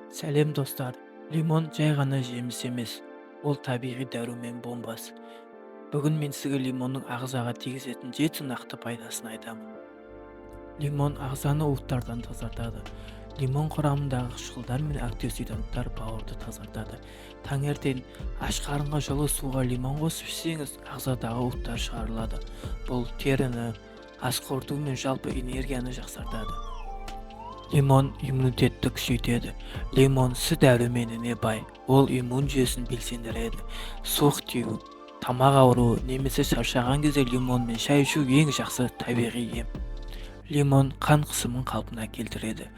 Сәлем, достар! Лимон жай ғана жеміс емес, ол табиғи дәрумен бомбасы. Бүгін мен сізге лимонның ағзаға тигізетін жеті нақты пайдасын айтамын. Лимон ағзаны уыттардан тазартады. Лимон құрамындағы қышқылдар мен антиоксиданттар бауырды тазартады. Таңертең аш қарынға жылы суға лимон қосып ішсеңіз, ағзадағы уыттар шығарылады. Бұл теріні, ас қорыту мен жалпы энергияны жақсартады. Лимон иммунитетті күшейтеді. Лимон С дәруменіне бай, ол иммун жүйесін белсендіреді. Суық тию, тамақ ауруы немесе шаршаған кезде лимонмен шай ішу – ең жақсы табиғи ем. Лимон қан қысымын қалпына келтіреді.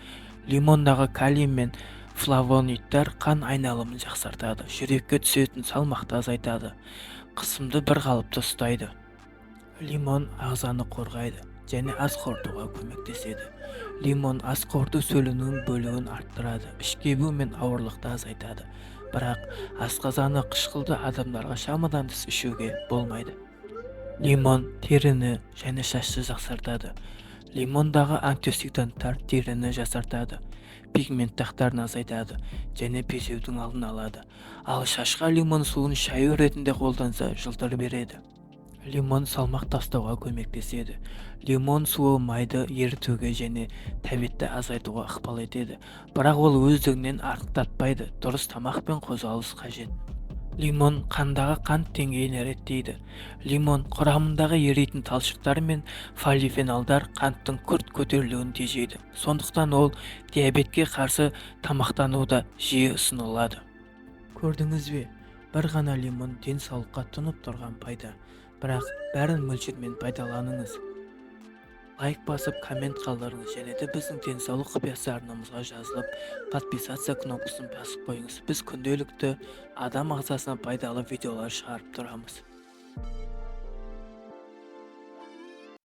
Лимондағы калий мен флавоноидтар қан айналымын жақсартады, жүрекке түсетін салмақты азайтады, қысымды бір қалыпты ұстайды. Лимон ағзаны қорғайды және ас қорытуға көмектеседі. Лимон ас қорыту сөлінің бөлуін арттырады, іш кебу мен ауырлықты азайтады. Бірақ асқазаны қышқылды адамдарға шамадан тыс ішуге болмайды. Лимон теріні және шашты жақсартады. Лимондағы антиоксиданттар теріні жасартады, пигмент дақтарын азайтады және безеудің алдын алады. Ал шашқа лимон суын шаю ретінде қолданса, жылтыр береді. Лимон салмақ тастауға көмектеседі. Лимон суы майды ерітуге және тәбетті азайтуға ықпал етеді, бірақ ол өздігінен арықтатпайды, дұрыс тамақ пен қозғалыс қажет. Лимон қандағы қант деңгейін реттейді. Лимон құрамындағы еритін талшықтар мен полифенолдар қанттың күрт көтерілуін тежейді, сондықтан ол диабетке қарсы тамақтануда жиі ұсынылады. Көрдіңіз бе, бір ғана лимон денсаулыққа тұнып тұрған пайда. Бірақ бәрін мөлшермен пайдаланыңыз. Лайк басып, коммент қалдырыңыз және де біздің «Денсаулық құпиясы» арнамызға жазылып, подписаться кнопкасын басып қойыңыз. Біз күнделікті адам ағзасына пайдалы видеолар шығарып тұрамыз.